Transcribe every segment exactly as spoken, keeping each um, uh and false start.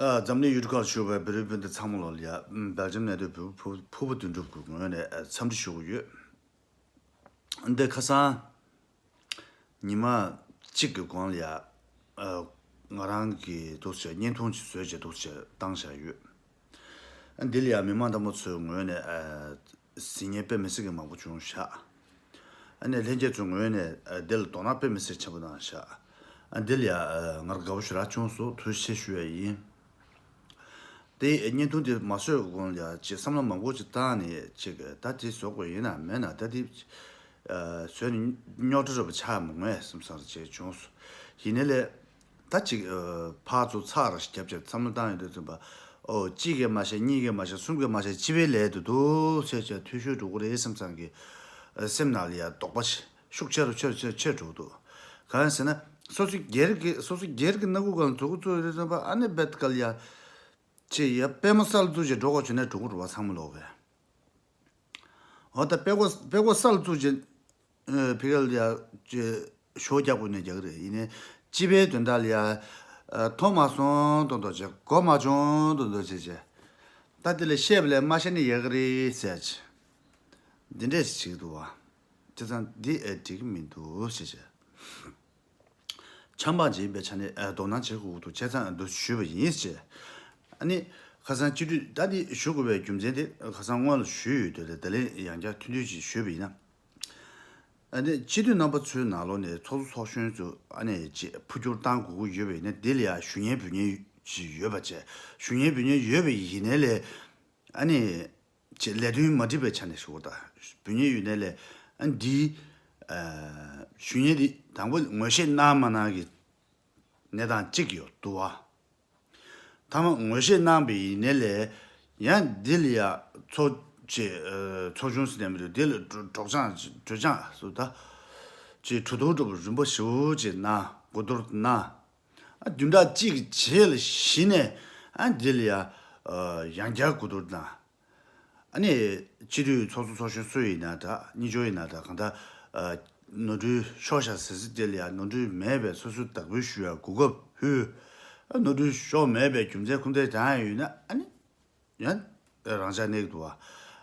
ཨ། འཛམ་གླིང་ཡུལ་གྲུ་ཁག་ལ་བཞུགས་པའི་བོད་རིགས་སྤུན་ཟླ་ཚང་མ་ལ་ཡ། ཨམ། སྦེལ་ཇམ་གནས་སྡོད་བོད་ཕུ་ཕུ་བོ་དོན་གྲུབ་ཀྱི་ངོས་ནས། ཨ། འཚམས་འདྲི་ཞུ་གི་ཡོད། འདི་ཁ་སང་ཉི་མ་གཅིག་གི་གོང་ལ་ཡ། ཨ། ང་རང་གིས་འདུག་སེ་བརྙན་ཐུང་ཅིག་བཟོས་བྱས་འདུག་སེ་བཏང་བཞག་ཡོད། ཨ། འདི་ལ་ཡ་མི་མང་རྣམ་པ་ཚོའི་ངོས་ནས། ཨ། གཟིགས་མཁན་དཔེ་མི་སྲིད་ཀྱི་མང་པོ་བྱུང་ཤག་ཨ་ནི་ལྷན་རྒྱས་ཚོའི་ངོས་ནས། ཨ། འདི་ལ་དོ་སྣང་དཔེ་མི་སྲིད་ཆེན་པོ་གནང་ཤག་ཨ། འདི་ལ་ཡ། ཨ། ང་རང་དགའ་པོ་ཞེ་དྲག་བྱུང་སོང་། ཐུགས་རྗེ་ཆེ་ཞུ་ཡ་ཡིན། དེ་བརྙན་ཐུང་དེ་མ་བཟོས་གོང་ལ་ཡ་ཅིག་བསམ་བློ་མང་པོ་ཅིག་བཏང་ནས་ཅིག་ད་དེ་བཟོ་དགོས་ཡིན་ན་མེད་ན། ད་དེ། ཨ། བཟོས་ནས་རྙོག་དྲ་རུ་ཆགས་མི་དགོས་བསམ་བསམ་ཅིག་བྱུང་སོང་། ཡིན་ནའི་ལས། ད་ཅིག་ཨ། ཕར་ཚུར་ཚར་ར་ཞིག་རྒྱབ་བྱས་བསམ་བློ་བཏང་ཡོང་དུས་ཙམ་པ། ཨོ། གཅིག་གིས་མ་བཤད། གཉིས་ཀྱིས་མ་བཤད། གསུམ་གྱིས་མ་བཤད། སྤྱི་པའི་ལས་དུ་འདུག་ཟེར་བྱས་འཐུས་ཤོར་འགྲོ་གི་རེད་བསམ་ཙང་གི། ཨ། སེམས་ནང་ལ་ཡ་དོགས་པ་ཤུགས་ཆེ་རུ་ཆེ་རུ་ཆེ་རུ་ཆེ་རུ་འགྲོ་གི་འདུག་གང་ཡིན་ཟེར་ན། སོ་སོ་སྒེར་གྱི་སོ་སོ་སྒེར་གྱི་སྣ་ཁུག་སྒང་ལ་འཛུགས་འགོ་བཙུགས་ཡོང་དུས་ཙམ་པ། ཨ་ནི་རྦད་དཀར་ཡ། ཅིག་ཡ་པད་མ་ས་ལ་བཙུགས་བྱས་འགྲོ་དགོས་བྱུང་ན་འགྲོ་གི་རེད་པ། ཚང་མ་ལོག་གི། འོ་ད་པད་མགོ་པད་མགོ་ས་ལ་བཙུགས་བྱས། ཨ། ཕ་གི་ལ་ཡ་ཅིག་ཞོ་རྒྱག་དགོས་ན་རྒྱག་གི་རེད། ཡིན་ནའི་སྤྱི་པའི་དོན་དག་ལ་ཡ། ཨ། མཐོང་མ་སོང་མདོག་མདོག་བྱས། གོ་མ་བྱུང་མདོག་མདོག་བྱས་བྱས། ད་དེ་ལ་བཤད་པ་ལས་མ་བཤད་ན་ཡག་གི་རེད་ཟེར་བྱས། འདི་འདྲས་བྱེད་ཀྱི་འདུག་པ། བྱས་ཙང་འདི་ཨེ་འགྲིག་གི་མི་འདུག་ཟེར་བྱས། ཆམ་པ་འཇིག་པའི་ཆ་ནས། ཨ། དོ་སྣང་བྱེད་དགོས་ཀྱི་འདུག་བྱས་ཙང་འདུག་ཞུས་པ་ཡིན་ཟེར། ཨ་ནི་ཁ་སང་སྤྱི་འཐུས་ད་འདི་ཞུ་དགོས་པའི་རྒྱུ་མཚན་དེ་ཁ་སང་སྔོན་ལ་ཞུས་ཡོད་དུས་ལ། ད་ལན་ཡང་བསྐྱར་ཐུང་ཐུང་ཅིག་ཞུས་པ་ཡིན་ན། ཨ་ནི་སྤྱི་འཐུས་རྣམ་པ་ཚོའི་ནང་ལོགས་ནས་ཚོགས་གཙོ་ཚོགས་གཞོན་ཚོ་ཨ་ནི་ཅིག་འཕོ་འགྱུར་བཏང་དགོས་ཀྱི་ཡོད་པ་ཡིན་ན། འདི་ལ་ཡ་ཞུ་སྙན་འབུལ་སྙན་ཅིག་ཡོད་པ་བྱས། ཞུ་སྙན་འབུལ་སྙན་ཡོད་པ་ཡིན་ནའི་ལས། ཨ་ནི་ཅིག་ལས་དོན་མ་འགྲིག་པའི་ཆ་ནས་ཞུ་བ་དང་། འབུལ་སྙན་ཡོད་ནའི་ལས། ཨ། འདི། ཨ། ཞུ་སྙན་འདི་དང་པོ་ངོས་བཞེས་གནང་མ་གནང་གི་གནས་སྟངས་གཅིག་ཡོད་འདུག་པ། མཐའ་མ་ངོས་བཞེས་གནང་པ་ཡིན་ནའི་ལས། ཡང་འདི་ལ་ཡ་ཚོགས་ཅིག་ཨ། ཚོགས་ཆུང་ཟེར་ནས་མི་འདུག་འདི་ལ་གྲོ་གྲོགས་ཆང་གྲོས་ཆང་སུ་ད་ཅིག་གྲོས་བསྡུར་འདྲ་པོ་རིམ་པ་ཞེ་པོ་ཅིག་གནང་། གོ་བསྡུར་གནང་། ཨ། བདུན་ཕྲག་གཅིག་གི་རྗེས་ལ་གཞི་ནས། ཨ། འདི་ལ་ཡ། ཨ། ཡང་བསྐྱར་གོ་བསྡུར་གནང་། ཨ་ནི་སྤྱི་འཐུས་ཚོགས་གཙོ་ཚོགས་གཞོན་སུ་ཡིན་ན་འདྲ། གཉིས་ཆོག་ཡིན་ན་འདྲ། གང་ལྟར། ཨ། ནོར་འཁྲུལ་ཤོར་ཤག་ཟེར་ས་དེ་ལ་ཡ་ནོར་འཁྲུལ་མེད་པའི་སོ་སོའི་བདག་འབུལ་ཞུ་ཡ་གོ་སྐབས་ཕུལ། ཨ། ནོར་འཁྲུལ་ཤོར་མེད་པའི་རྒྱུ་མཚན་ཁུངས་འདེད་རང་ཡོད་ན། ཨ་ནི་ཡང་རང་འཇགས་གནས་ཀྱི་འདུག་པ།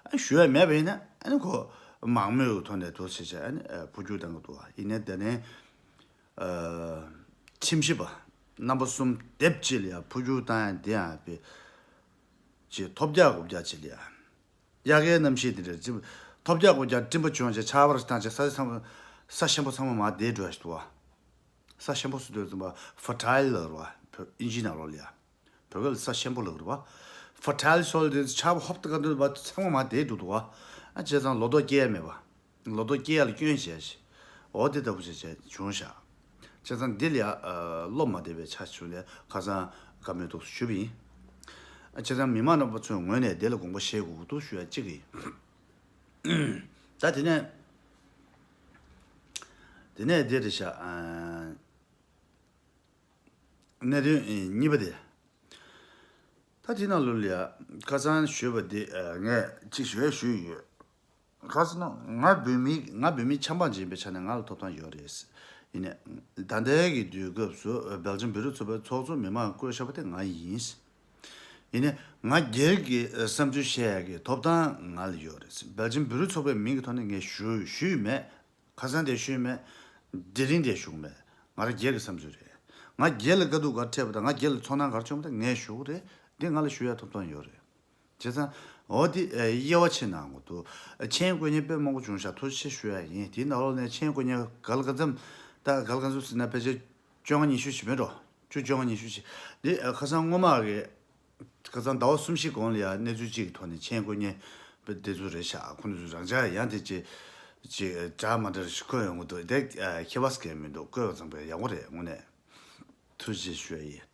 ཨ། ཞུ་ཡ་མེད་པ་ཡིན་ན། ཨ་ནི་ཁོ་མང་མོས་ཀྱི་ཐོག་ནས་འདུག་ཟེར་བྱས། ཨ་ནི། ཨ། འཕོ་འགྱུར་བཏང་གི་འདུག་པ། ཡིན་ནའི་དེ་ནས། ཨ། ཁྲིམས་ཞིབ་པ་རྣམ་པ་གསུམ་སྡེབ་གཅིག་ལ་ཡ་འཕོ་འགྱུར་བཏང་ཡ་འདི་ཡང་དཔེ་ཅིག་ཐོལ་རྒྱག་རྐུབ་རྒྱག་ཅིག་ལ་ཡ། དབྱར་ཁའི་གནམ་གཤིས་འདི་འདྲ་ཅིག་ཐོལ་རྒྱག་རྐུབ་རྒྱག་སྤྲིན་པ་བྱུང་བྱས་ཆར་པ་རེ་བཏང་བྱས་ས་ཆ་ཚང་མ། ས་ཆེན་པོ་ཚང་མ་མར་བརྡལ་འགྲོ་ཡ་ཞིག་འདུག་པ། ས་ཆེན་པོ་ཟེར་དུས་ཙམ་པ་ཕར་ཊའིལ་ལབ་རེད་པ། བོད་ཨིན་ཇིའི་ནང་ལོགས་ལ་ཡ། བོད་སྐད་ལ་ས་ཆེན་པོ་ལབ་རེད་པ། ཕར་ཊའིལ་སོ་ཡིལ་དེ་ཆར་པ་ཧོབ་ཏེ་ག་འདུག་པ། ཚང་མ་མར་བརྡལ་འགྲོ་འདུག་པ། ཨ། བྱས་ཙང་ལོ་ཏོག་སྐྱེ་ཡ་མེད་པ། ལོ་ཏོག་སྐྱེ་ཡ་ལ་སྐྱོན་བྱས་ཤིག་འོ་དེ་ལྟ་བུ་བྱས་བྱས་བྱུང་ཤག་བྱས་ཙང་འདི་ལ་ཡ། ཨ། བློ་མ་བདེ་བའི་ཆ་བྱུང་ནས་ཁ་སང་བཀའ་མོལ་འདུག་ཞུས་པ་ཡིན། ཨ། བྱས་ཙང་མི་མང་རྣམ་པ་ཚོའི་ངོས་ནས་དེ་ལ་དགོངས་པ་བཞེས་དགོས་ཀྱི་འདུག་ཞུ་ཡ་གཅིག་ཡིན། ད་དེ་ནས། དེ་ནས་འདི་རེད་ཤག་ཨ། གནད་དོན་གཉིས་པ་དེ། ད་དེ་ནང་ལོགས་ལ་ཡ་ཁ་སང་ཞུས་པ་དེ། ཨ། ངས་གཅིག་ཞུ་ཡ་ཞུས་ཡོད། ག་ཟེར་ན། ང་བོད་མི། ང་བོད་མི་ཆམ་པ་འཇིག་པའི་ཆ་ནས་ང་ལ་ཐོབ་ཐང་ཡོད་རེད། ཡིན་ནའི་ད་ལྟའི་གི་དུས་སྐབས་སུ་སྦེལ་ཇམ་བོད་རིགས་ཚོགས་པའི་ཚོགས་གཙོ་མི་མང་བསྐོས་བཞག་པ་དེ་ང་ཡིན། ཡིན་ནའི་ང་སྒེར་གྱི་བསམ་ཚུལ་བཤད་ཡ་གི་ཐོབ་ཐང་ང་ལ་ཡོད་རེད། སྦེལ་ཇམ་བོད་རིགས་ཚོགས་པའི་མིང་གི་ཐོག་ནས་ངས་ཞུ་ཞུས་མེད། ཁ་སང་དེ་ཞུས་མེད། དེ་རིང་དེ་ཞུ་གི་མེད། ང་རང་སྒེར་གྱི་བསམ་ཚུལ་རེད། ང་སྒེར་ལ་དཀའ་སྡུག་ག་རེ་འཕྲད་པ་དང་། ང་སྒེར་ལ་ཚོར་སྣང་ག་རེ་བྱུང་བ་དང་། ངས་ཞུ་གི་རེད། འདི་ང་ལ་ཞུ་ཡ་ཐོབ་ཐང་ཡོད་རེད། བྱས་ཙང་འོ་དེ། ཨ། དབྱེ་བ་ཕྱེ་གནང་དགོས་འདུག་མཆན་བཀོད་མཁན་དཔེ་མང་པོ་བྱུང་ཤག་ཐུགས་རྗེ་ཆེ་ཞུ་ཡ་ཡིན། དེའི་ནང་ལོགས་ནས་མཆན་བཀོད་མཁན་ག་ལ་ག་ཙམ། ད་ག་ལ་ག་ཙམ་ཟེར་ན་ཕལ་ཆེར་བཅོ་ལྔ་ཉི་ཤུ་ཞིག་མེད་འགྲོ། བཅུ། བཅོ་ལྔ་ཉི་ཤུ་ཞིག་འདི། ཨ། ཁ་སང་སྔོན་མ་གི། ཁ་སང་ཟླ་བ་གསུམ་བཞི་གོང་ལ་ཡ་གནས་ཚུལ་གཅིག་གི་ཐོག་ནས་མཆན་བཀོད་མཁན་དཔེ་དེ་ཚོ་རེད་ཤག་ཁོ་ཚོ་རང་ཅག་ཡང་དེ་ཅིག་ཅིག་འདྲ་མི་འདྲ་ཞིག་བཀོད་ཡོང་གི་འདུག་དེ། ཨ། ཁྱད་པར་གང་ཡང་མི་འདུག་བཀོད་པ་ཙམ་པས་ཡག་པོ་རེད། དངོས་གནས་ཐུགས་རྗེ་ཆེ་ཞུ་ཡ་ཡིན།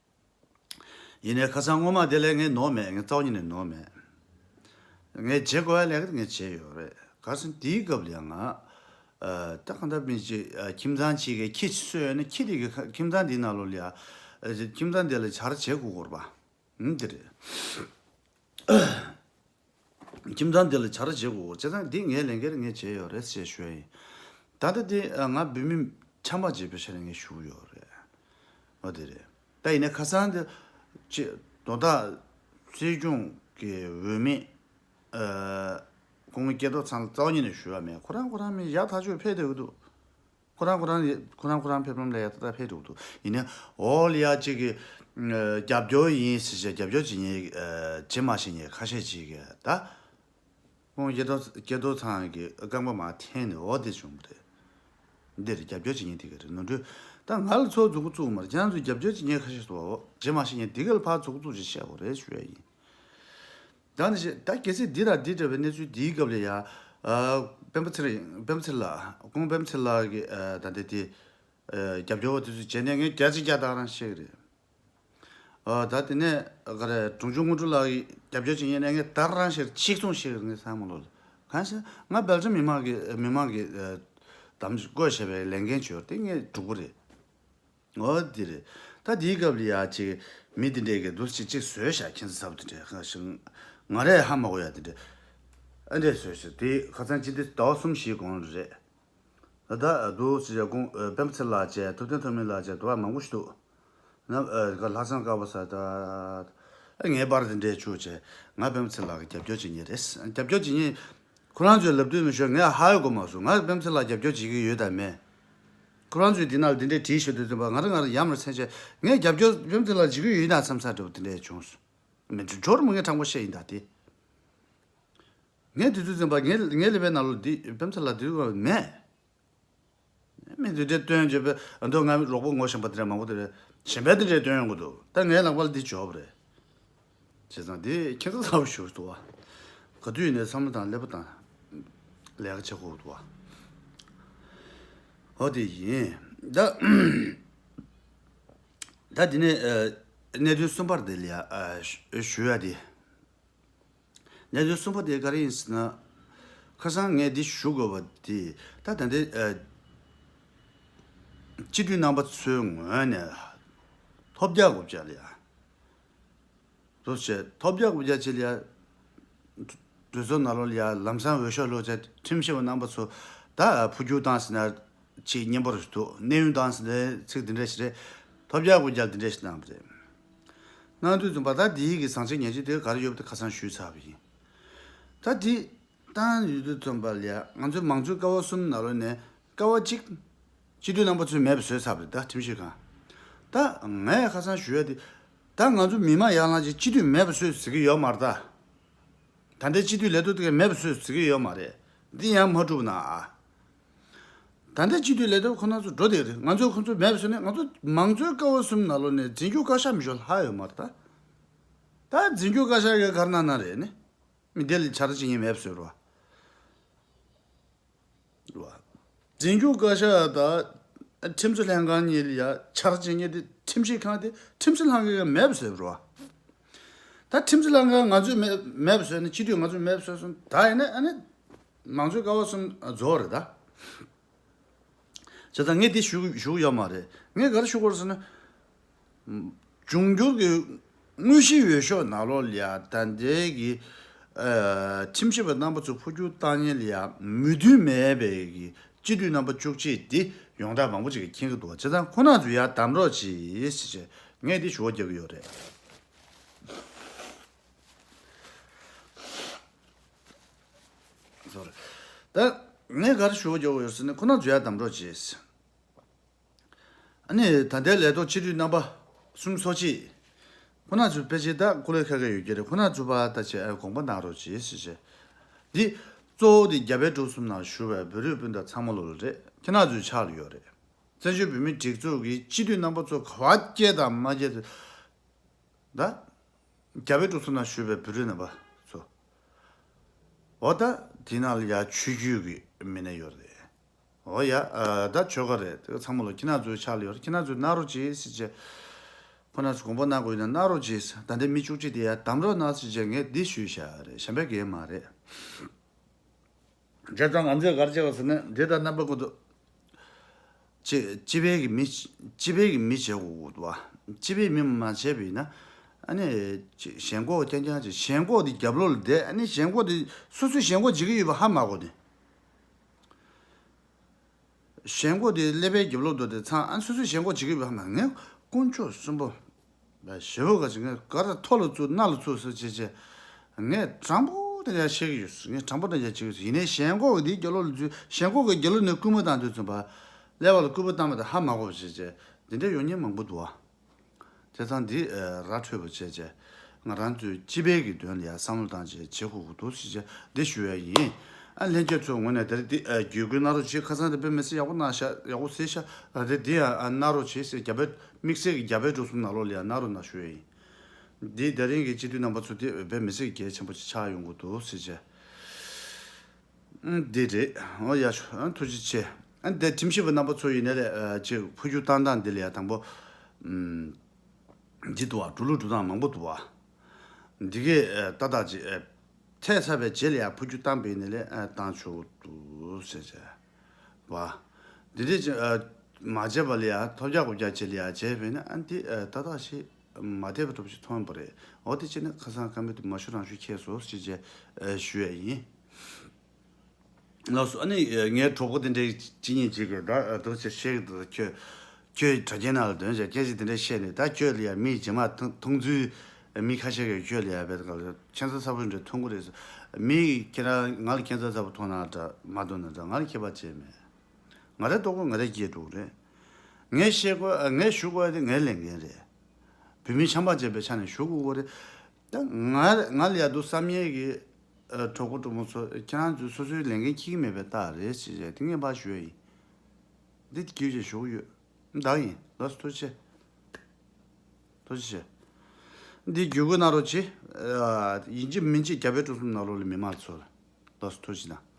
ཡིན་ནའི་ཁ་སང་སྔོན་མ་དེ་ལས་ངས་ནོར་མེད། ངས་རྩ་བ་ཉིད་ནས་ནོར་མེད། ངས་བྱེད་དགོས་ཡ་ལས་ཀ་དེ་ངས་བྱས་ཡོད་རེད། ག་རེ་ཟེར་ན་དེའི་སྐབས་ལ་ཡང་ང་། ཨ། ད་གང་ལྟར་མི་གཅིག་ཨ། ཁྱིམ་ཚང་གཅིག་གི་ཁྱི་གསོས་ཡོད་ན། ཁྱི་དེ་གི་ཁ། ཁྱིམ་ཚང་དེའི་ནང་ལོགས་ལ་ཡ། ཨ། ཁྱིམ་ཚང་དེ་ལ་བྱ་ར་བྱེད་དགོས་ཀྱི་རེད་པ། ཨང་། དེ་རེད། ཁྱིམ་ཚང་དེ་ལ་བྱ་ར་བྱེད་དགོས་ཀྱི་རེད། བྱས་ཙང་འདི་ངའི་ལས་འགན་རེད། ངས་བྱས་ཡོད་རེད་ཟེར་ཞུ་ཡ་ཡིན། ད་ལྟ་དེ། ཨ། ང་བོད་མི་ཆམ་པ་འཇིག་པའི་ཆ་ནས་ངས་ཞུ་གི་ཡོད་རེད། འོ་དེ་རེད། ད་ཡིན་ནའི་ཁ་སང་དེ་ཅིག་ དོན་དག་སྲིད་སྐྱོང་གི་འོས་མི། ཨ། སྐུ་ངོ་སྐལ་རྡོར་ཚང་ལ་རྩ་བ་ཉིད་ནས་ཞུ་བ་མེད། ཁོ་རང་ཁོ་རང་མི་ཡག་ཐག་ཆོད་ཕེབས་བསྡད་ཀྱི་འདུག་ཁོ་རང་ཁོ་རང་ཁོ་རང་ཁོ་རང་ཕེབས་ལམ་ལ་ཡག་ཐག་ཕེབས་འདུག་ཡིན་ནའི་འོག་ལ་ཡ་གཅིག་གིས་རྒྱབ་སྐྱོར་ཡིན་ཟེར་བྱས་རྒྱབ་སྐྱོར་བྱེད་མཁན་བྱེད་མ་བྱེད་མཁན་ཁ་ཤས་ཅིག་གིས་ད། ཁོང་སྐལ་རྡོར་སྐལ་རྡོར་ཚང་གི་རྐང་པ་མར་འཐེན་ནས་འོ་དེ་བྱུང་བ་རེད། འདིར་རྒྱབ་སྐྱོར་བྱེད་མཁན་དེ་ག་རེད། ནོར་འཁྲུལ། ད་ང་ལ་ཚོགས་འཛུགས་འགོ་བཙུགས་མ་རེད། ཁྱེད་རང་ཚོས་རྒྱབ་སྐྱོར་བྱེད་མཁན་ཁ་ཤས་སུ་བྱེད་མ་ཤེས་མཁན་དེ་ག་ལ་ཕར་ཚོགས་འཛུགས་ཅིག་བྱས་དགོས་རེད་ཞུ་ཡ་ཡིན། ད་ནི་ཞེས་ད་གལ་སྲིད་འདི་དང་འདི་འདྲ་བའི་གནས་ཚུལ་འདིའི་སྐབས་ལ་ཡ། ཨ། སྤེན་པ་ཚེ་རིང་སྤེན་པ་ཚེ་ལགས་ཁོང་སྤེན་པ་ཚེ་ལགས་ཀྱི་ཨ། ད་ལྟ་དེ། ཨ། རྒྱབ་སྐྱོར་བ་དེ་ཚོས་བྱས་ནས་ངས་བརྒྱ་ཆ་བརྒྱ་ད་རང་བཤད་ཀྱི་རེད། ཨ། ད་དེ་ནས་ག་རེ་དྲུང་ཆུ་དངོས་གྲུབ་ལགས་ཀྱིས་རྒྱབ་སྐྱོར་བྱེད་མཁན་ནས་ངས་ད་རང་ཞིག་ཆིག་སྟོང་ཞིག་ངས་བསམ་བློ་ལ་གང་ཟེར་ང་སྦེལ་ཇམ་མི་མང་གི་མི་མང་གི་ཨ། དམ་བཀོད་བྱས་པའི་ལས་འགན་བྱོས་ཏེ་ངས་སྒྲུབ་གི་རེད། འོ་དེ་རེད། ད་དེའི་སྐབས་ལ་ཡ་ཅིག་མི་དེ་འདྲས་ཀྱི་འདུག་ཅིག་ཅིག་བཟོས་བཞག་ཁྱེད་ཚོ་ཚབ་དེ་འདྲས་ང་རས་ཧ་མ་གོ་ཡ་དེ་འདྲས་ཨ་འདྲས་བཟོས་ཤག་དེ་ཁ་སང་ཕྱི་ཟླ་ཟླ་བ་གསུམ་བཞིའི་གོང་རེད། ད་ལྟ་འདུག་ཟེར་ཡ་ཁོང་སྤེན་པ་ཚེ་ལགས་བཅས་ཐུབ་བསྟན་ཐོགས་མེད་ལགས་བཅས་འདུག་བ་མང་པོ་ཞིག་འདུག་ན་ཨ་ལྷག་བསམ་དཀར་པོ་ཟེར་ད། ངའི་པར་དེ་འདྲས་བྱུགས་བྱས་ང་སྤེན་པ་ཚེ་ལགས་ཀྱི་རྒྱབ་སྐྱོར་བྱེད་མཁན་རེད། རྒྱབ་སྐྱོར་བྱེད་མཁན་ཁོ་རང་ཚོས་ལབ་དུས་མི་ཤོར་ངས་ཧ་ཡོད་གོ་མ་སོང་། ང་སྤེན་པ་ཚེ་ལགས་རྒྱབ་སྐྱོར་བྱེད་ཀྱི་ཡོད་དམ་མེད། ཁོ་རང་ཚོས་འདི་ནང་ལ་འདི་འདྲས་བྲིས་ཤོད་དུས་ཙམ་པ་ང་རང་ང་རང་ཡ་མར་མཚན་ཆད་ངས་རྒྱབ་སྐྱོར་སྤེན་པ་ཚེ་ལགས་བྱེད་ཀྱི་ཡོད་ན་བསམ་ས་འདྲ་པོ་དེ་འདྲས་བྱུང་སོང་། མི་འགྲོ་འགྲོར་མི་ངས་དྲང་པོ་བཤད་ཡིན་ད་དེ། ངས་དེ་དུས་ཙམ་པ་ངའི་ངའི་ཀླད་པའི་ནང་ལོགས་འདི་སྤེན་པ་ཚེ་ལགས་འདི་བ་མེད། མི་འདི་འདྲའི་སྟོན་བྱས་པའི་ཨ་མདོ་ང་རོགས་པ་ངོ་ཤེས་པ་འདི་འདྲ་མང་པོ་དེ་རེད་གཞན་པའི་འདི་འདྲའི་སྟོན་ཡོང་གི་འདུག་ད་ངའི་ལག་པར་འདི་འབྱོར་བ་རེད། བྱས་ཙང་འདི་ཁྱེད་ཚོ་ཚ་བོ་ཞུ་འདུག་བ། ག་དུས་ནས་བསམ་བློ་དང་ཀླད་པ་དང་ལས་ཀ་བྱེད་དགོས་འདུག་བ། འོ་དེ་ཡིན། ད་ད་འདི་ནས་ཨ་གནད་དོན་གསུམ་པར་འདི་ལ་ཡ་ཨ་ཞུ་ཡ་དེ། གནད་དོན་གསུམ་པ་དེ་ག་རེ་ཡིན་ཟེར་ན། ཁ་སང་ངས་འདི་ཞུ་དགོས་པ་དེ་ད་ད་ལྟའི་ཨ་སྤྱི་འཐུས་རྣམ་པ་ཚོའི་ངོས་ནས་ཐོབ་རྒྱག་དགོས་བྱ་ལ་ཡ། དུ་བྱས་ཐོབ་རྒྱག་དགོས་བྱ་ཆེད་ལ་ཡ། གྲོས་ཚོགས་ནང་ལོགས་ལ་ཡ་ལམ་སང་འོས་ཤོག་ལོག་བྱས་ཁྲིམས་ཞིབ་པ་རྣམ་པ་ཚོ་ད་འཕོ་འགྱུར་བཏང་ཟེར་ན། ཆེས་སྙན་པོ་རེད་འདུག་གནས་དབྱུང་བཏང་ཟེར་ནས་ཚིག་འདི་འདྲ་ཞིག་རེད། ཐོབ་རྒྱག་དགོས་རྒྱག་འདི་འདྲ་ཞིག་གནང་བ་རེད། གནང་དུས་ཙམ་པ་ད་འདིའི་གི་བཟང་ཆ་ངན་ཆ་དེ་ག་རེ་ཡོད་པ་དེ་ཁ་སང་ཞུས་ཚར་བ་ཡིན། ད་འདི་བཏང་ཡོད་དུས་ཙམ་པ་ལ་ཡ་ང་ཚོའི་མང་གཙོའི་ཀ་བ་གསུམ་ནང་ལོགས་ནས་ཀ་བ་གཅིག་སྤྱི་འཐུས་རྣམ་པ་ཚོས་མེད་པ་བཟོས་ཚར་བ་རེད་ད་ཁྲིམས་ཞིབ་ཁང་། ད་ངས་ཁ་སང་ཞུ་ཡ་དེ། ད་ང་ཚོ་མི་མང་ཡར་ལངས་ཀྱིས་སྤྱི་འཐུས་མེད་པ་བཟོས་ཟེར་གི་ཡོད་མ་རེད་ད། ད་ལྟའི་སྤྱི་འཐུས་ལས་ཐོག་དེ་ག་མེད་པ་བཟོས་ཟེར་གི་ཡོད་མ་རེད། འདི་ཡང་མ་གྲུབ་ན་ཨ། ད་ལྟའི་སྤྱི་འཐུས་ལས་ཐོག་ཁོ་ན་ཚོ་འགྲོ་བསྡད་རེད། ང་ཚོས་ཁོ་ཚོ་མེད་པ་བཟོས་ནས་ང་ཚོ་མང་གཙོའི་ཀ་བ་གསུམ་ནང་ལོགས་ནས་འཛིན་སྐྱོང་བཀའ་ཤག་མི་ཤོར་ལྷག་ཡོད་མ་རེད་ད། ད་འཛིན་སྐྱོང་བཀའ་ཤག་གིས་ག་རེ་གནང་གནང་རེད་ནི། མི་དེ་ལ་བྱ་ར་བྱེད་མཁན་མེད་པ་བཟོས་རེད་བ། འཛིན་སྐྱོང་བཀའ་ཤག་དང་ཁྲིམས་བཟོ་ལྷན་ཁང་གཉིས་ལ་ཡ་བྱ་ར་བྱེད་མཁན་དེ་ཁྲིམས་ཞིབ་ཁང་དེ་ཁྲིམས་བཟོ་ལྷན་ཁང་གིས་མེད་པ་བཟོས་པ་རེད་བ། ད་ཁྲིམས་བཟོ་ལྷན་ཁང་ང་ཚོས་མེད་མེད་པ་བཟོས་ནས་སྤྱི་འཐུས་ང་ཚོས་མེད་པ་བཟོས་སོང་ད་ཡིན་ན་ཨ་ནི་མང་གཙོའི་ཀ་བ་གསུམ་རྫོགས་རེད་ད། བྱས་ཙང་ངས་འདི་ཞུ་ཞུ་གི་ཡོད་མ་རེད། ངས་ག་རེ་ཞུ་དགོས་རེད་ཟེར་ན། འབྱུང་འགྱུར་གྱི་དངོས་གཞིའི་འོས་ཤོག་ནང་ལོགས་ལ་ཡ་ད་ལྟའི་གི་ཨ་ཁྲིམས་ཞིབ་པ་རྣམ་པ་ཚོ་འཕོ་འགྱུར་བཏང་མཁན་ལ་ཡ་མོས་མཐུན་མེད་པའི་གི་སྤྱི་འཐུས་རྣམ་པ་བཅུ་གཅིག་འདི་ཡོངས་གྲགས་མང་པོ་ཅིག་གིས་མཁྱེན་གྱི་འདུག་བྱས་ཙང་ཁོ་རང་ཚོ་ཡར་གདམ་རོགས་གྱིས་ཟེར་བྱས་ངས་འདི་ཞུ་བ་རྒྱག་གི་ཡོད་རེད། ད་ངས་ག་རེ་ཞུ་བ་རྒྱག་གི་ཡོད་ཟེར་ན་ཁོ་རང་ཚོ་ཡར་གདམ་རོགས་གྱིས། ཨ་ནི་ད་ལྟའི་ལས་ཐོག་སྤྱི་འཐུས་རྣམ་པ་གསུམ་ཚོགས་གཅིག་ཁོ་ན་ཚོའི་ཕལ་ཆེར་ད་སྐུ་ལས་ཁ་ཁ་ཡོད་ཀྱི་རེད། ཁོ་ན་ཚོ་པ་ད་ཆེ་ཨ་དགོངས་པ་གནང་རོགས་གྱིས་ཟེར་བྱས། འདི་གཙོ་བོ་དེ་རྒྱ་བལ་འབྲུག་གསུམ་ནང་བཞུགས་པའི་བོད་རིགས་སྤུན་ཟླ་ཚང་མ་ལོ་ལ་རེད། ཁྱེད་རང་ཚོའི་ཕྱག་ལ་ཡོད་རེད། བཙན་བྱོལ་བོད་མིའི་སྒྲིག་འཛུགས་ཀྱི་སྤྱི་འཐུས་རྣམ་པ་ཚོ་ག་བ་སྐྱེས་དང་མ་སྐྱེས་ཚོ། ད་རྒྱ་བལ་འབྲུག་གསུམ་ནང་བཞུགས་པའི་བོད་རིགས་རྣམ་པ་ཚོ། འོ་ད་དེ་ནང་ལ་ཡ་ཆོས་བརྒྱུད་ཀྱི་མི་སྣ་ཡོད་རེད། འོ་ཡ་ཨ་ད་ཆོལ་ཁ་རེད་དེ་ཚང་མ་ལོ་ཁྱེད་རང་ཚོའི་ཕྱག་ལ་ཡོད་རེད། ཁྱེད་རང་ཚོས་གནང་རོགས་གྱིས་ཟེར་བྱས། ཁོ་རང་ཚོ་དགོངས་པ་གནང་དགོས་ཡིན་ན་གནང་རོགས་གྱིས་ཟེར། ད་ལྟའི་མི་བཅུ་གཅིག་དེ་ཡ་གདམ་རོགས་གནང་ཟེར་བྱས་ངས་འདི་ཞུས་བཞག་རེད། གཞན་པའི་གེ་མ་རེད། བྱས་ཙང་ང་ཚོས་ག་རེ་བྱས་པ་ཟེར་ན་འདི་དང་རྣམ་པ་ཀུན་ཏུ། སྤྱི་སྤྱི་པའི་གི་མི་སྤྱི་པའི་གི་མི་བྱེད་དགོས་འདུག་བ། སྤྱི་པའི་མི་མ་བྱས་པ་ཡིན་ན་ཨ་ནི་ཅི་ཞེན་ཁོག་རྐྱང་རྐྱང་ཅིག་ཞེན་ཁོག་དེ་རྒྱབ་ལོགས་ལ་བསྡད། ཨ་ནི་ཞེན་ཁོག་དེ་སོ་སོས་ཞེན་ཁོག་བྱེད་ཀྱི་ཡོད་པ་ཧ་མ་གོ་ནས། ཞེན་ཁོག་དེ་ཀླད་པའི་རྒྱབ་ལོགས་དུ་དེ་ཚང་ཨ་ནི་སོ་སོས་ཞེན་ཁོག་བྱེད་ཀྱི་ཡོད་པ་ཧ་མ་ངས་དཀོན་མཆོག་གསུམ་པོ། ཞེ་པོ་ག་ཅིག་ངས་ག་རེ་ཐོ་ལ་བཙུགས་སྣ་ལ་བཙུགས་ཟེར་བྱས་བྱས། ངས་དྲང་པོ་དེ་འདྲ་བཤད་ཀྱི་ཡོད། ངས་དྲང་པོ་དེ་འདྲ་བྱེད་ཀྱི་ཡོད། ཡིན་ནའི་ཞེན་ཁོག་གི་འདིའི་རྒྱབ་ལོགས་ལ་འཛུལ། ཞེན་ཁོག་གི་རྒྱབ་ལོགས་ནས་སྐུལ་མ་བཏང་དུས་ཙམ་པ། ཀླད་པ་ལ་སྐུལ་མ་བཏང་མ་ཐག་ཧ་མ་གོ་བ་བྱས་བྱས། འདི་འདྲ་ཡོང་མཁན་མང་པོ་འདུག་ཨ། བྱས་ཙང་འདི་ར་འཕྲོད་པ་བྱས་བྱས། ང་རང་ཚོའི་སྤྱི་པའི་གི་དོན་ལ་ཡང་བསམ་བློ་བཏང་བྱས་བྱེད་དགོས་ཀྱི་འདུག་ཟེར་བྱས་འདི་ཞུ་ཡ་ཡིན། ཨ་ལྷན་རྒྱས་ཚོའི་ངོས་ནས་དེ་རིང་འདི་བརྒྱུད་སྐུལ་གནང་རོགས་བྱེད། ཁ་སང་དེ་དཔེ་མི་སྲིད་ཡག་པོ་གནང་ཤག་ཡག་པོ་གཟིགས་ཤག་ཨ་དེ་འདི་ཡང་གནང་རོགས་བྱེད་ཟེར། རྒྱ་བལ་དམིགས་བསལ་གྱི་རྒྱ་བལ་འགྲོ་སོང་ནང་ལོགས་ལ་ཡང་གནང་རོགས་གནང་ཞུ་ཡ་ཡིན། འདི་དེ་རིང་གི་སྤྱི་འཐུས་རྣམ་པ་ཚོ་འདི་དཔེ་མི་སྲིད་གལ་ཆེན་པོ་ཅིག་ཆགས་ཡོང་གི་འདུག་ཟེར་བྱས། ཨང་། འདི་རེད། འོ་ཡ་ཤོ། ཨང་། ཐུགས་རྗེ་ཆེ། ཨང་། འདི་ཁྲིམས་ཞིབ་པ་རྣམ་པ་ཚོ་ཡིན་ནའི་རེད། ཨ་ཅིག་འཕོ་འགྱུར་བཏང་སྟངས་འདི་ལ་ཡ་དང་པོ། ཨམ། འདི་འདུག་བ། འགྲོ་ལུགས་འགྲོ་སྟངས་མང་པོ་འདུག་བ། འདི་གས་ཨ་ཏག་ཏག་ཅིག་ཨ་ཐལ་ཚར་བའི་རྗེས་ལ་ཡ་འཕོ་འགྱུར་བཏང་པ་ཡིན་ནའི་ལས་ཨ་བཏང་ཆོག་གི་འདུག་ཟེར་བྱས། བ། འདི་འདྲས་ཅིག་ཨ་མ་བྱས་པ་ལ་ཡ་ཐོབ་རྒྱག་གོ་རྒྱག་བྱེད་ལ་ཡ་བྱས་པས་ན། ཨ་འདི་ཨ་ཏག་ཏག་ཞིག་མ་བསྡད་པ་འདྲ་པོ་ཞིག་མཐོང་པ་རེད། འོ་དེ་བྱས་ན་ཁ་སང་ཁ་མེད་དུ་མ་ཞུ་རང་ཞུ་ཁྱེད་སོ་ཞེས་བྱས་ཨ་ཞུ་ཡ་ཡིན། ལགས་སོ། ཨ་ནི་ཨ་ངའི་གྲོགས་པོ་དེ་འདྲའི་ཅི་ཉིད་ཅིག་གིས་ད་ཨ་འདུག་ཅེས་བཤད་ཀྱི་འདུག་ཁྱོད་ཁྱོད་དྲ་རྒྱའི་ནང་ལ་འདོན་བྱས་སྐད་ཆ་དེ་འདྲ་བཤད་ནས། ད་ཁྱོད་ལ་ཡ་མི་རྗེས་མ་མཐོང་མཐོང་ཚུལ་མི་ཁ་ཤས་ཀྱིས་ཁྱོད་ལ་ཡ་བས་ག་ལ་ཁྱད་མཚར་ཚ་པོ་འདྲ་མཐོང་གི་རེད་ཟེར། མི་ཁྱེད་རང་ང་ལ་ཁྱད་མཚར་ཚ་པོ་མཐོང་ན་འདྲ་མ་མཐོང་ན་འདྲ། ང་ལ་ཁྱད་པར་ཅི་མེད། ང་རའི་ལྟོ་གོས་ང་རས་སྐྱེལ་འགྲོ་གི་རེད། ངས་བཤད་དགོས། ངས་ཞུ་དགོས་དེ་ངའི་ལས་འགན་རེད། བོད་མི་ཆབ་འབངས་ཅན་པའི་ཆ་ནས་ཞུ་དགོས་ཀྱི་རེད། ད་ང་ང་ལ་ཡ་འདུག་བསམ་ཡས་ཀྱི་ཨ་གྲོགས་པོ་གྲོགས་མོ་ཚོ་ཁྱེད་རང་ཚོས་སོ་སོའི་ལས་འགན་འཁྱེར་གྱི་མེད་པའི་རྟགས་རེད་ཅེས་བྱས་དེ་ངས་ཕར་ཞུ་ཡ་ཡིན། འདི་དགེ་བཅུ་ཞུ་གི་ཡོད། ད་ཡིན། ལགས་སོ། ཐུགས་རྗེ་ཆེ། ཐུགས་རྗེ་ཆེ། འདི་བརྒྱུད་སྐུལ་གནང་རོགས་གྱིས། ཨ་ཡིན་གཅིག་མིན་གཅིག་རྒྱ་བལ་འབྲུག་གསུམ་ནང་ལོགས་ལ་མི་མང་ཚོ་ལ། ལགས་སོ། ཐུགས་རྗེ་གནང་།